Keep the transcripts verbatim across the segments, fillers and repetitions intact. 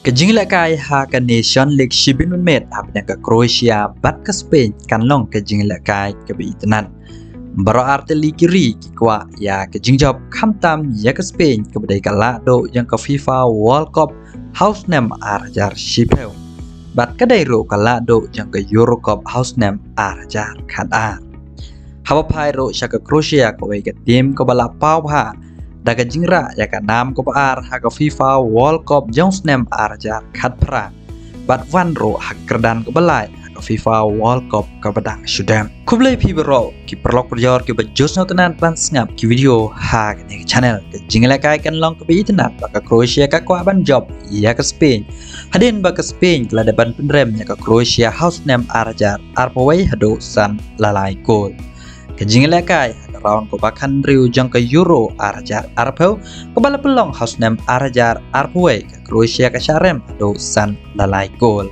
Ka jingïalehkai ha ka Nation League shibun mynmiet hapdeng ka Croatia bad ka Spain kan long ka jingïalehkai kaba itynnad. Baroh artylli ki ri ki kwah ïa ka jingjop, khamtam ïa ka Spain kaba dei ka lahduh jong ka FIFA World Cup ha u snem ar hajar shiphew bad ka dei ruh ka lahduh jong ka Euro Cup ha u snem ar hajar khatar. Haba phai ruh sha ka Croatia, kawei ka tim kaba la paw bha da ka jingrah ïa ka nam kaba ar ha ka FIFA World Cup jong u snem ar hajar khatphra bad wan ruh ha ka kyrdan kaba lai ha ka FIFA World Cup kaba dang shu dem. Khublei phi baroh ki paralok parajor kiba ju sngewtynnad ban sngap ki video ha kane ka channel. Ka jingïalehkai kan long kaba itynnad ba ka Croatia ka kwah ban jop ïa ka Spain, hadien ba ka Spain ka la dep ban pynrem ïa ka Croatia ha u snem ar hajar arphew wei haduh san la lai kol. Ka jingïalehkai ha ka round kaba khathynriew jong ka Euro ar hajar arphew, kaba la pynlong ha u snem ar hajar arphew wei, ka Croatia ka shah rem haduh san la lai kol.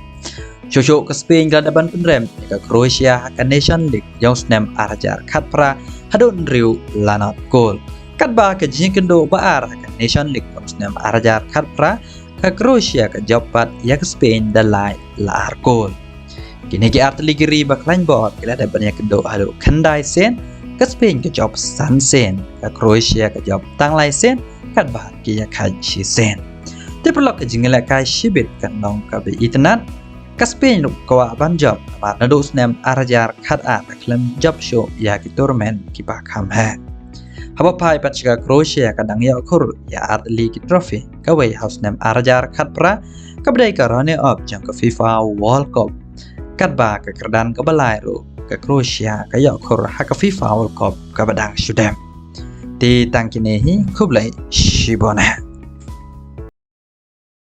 Shuh shuh ka Spain ka la dep ban pynrem ïa ka Croatia ha ka Nation League jong u snem ar hajar khatphra haduh hynriew la nod kol. Katba ka jingïakynduh ba ar ha ka Nation League jong u snem ar hajar khatphra, ka Croatia ka jop pat ïa ka Spain da lai la ar kol. Kine ki artylli ki ri ba khlaiñ bor ki la dep ban ïakynduh haduh khyndai sien, ka Spain ka jop san sien, ka Croatia ka jop tang lai sien, katba ki ïakhaid shisien. Te paralok, ka jingïalehkai shibit kan long kaba itynnad. Ka Spain ruh ka kwah ban jop namar naduh u snem ar hajar khatar ka khlem jop shuh ïa ki tournament kiba kham heh. Haba phai pat sha ka Croatia, ka dang ïoh khur ïa artylli ki trophy, kawei ha u snem ar hajar khatphra kaba dei ka runner up jong ka FIFA World Cup. Katba ka kyrdan kaba lai ruh ka Croatia ka ïoh khur ha ka FIFA World Cup kaba dang shu dem. Te tang kine hi, khublei shibun.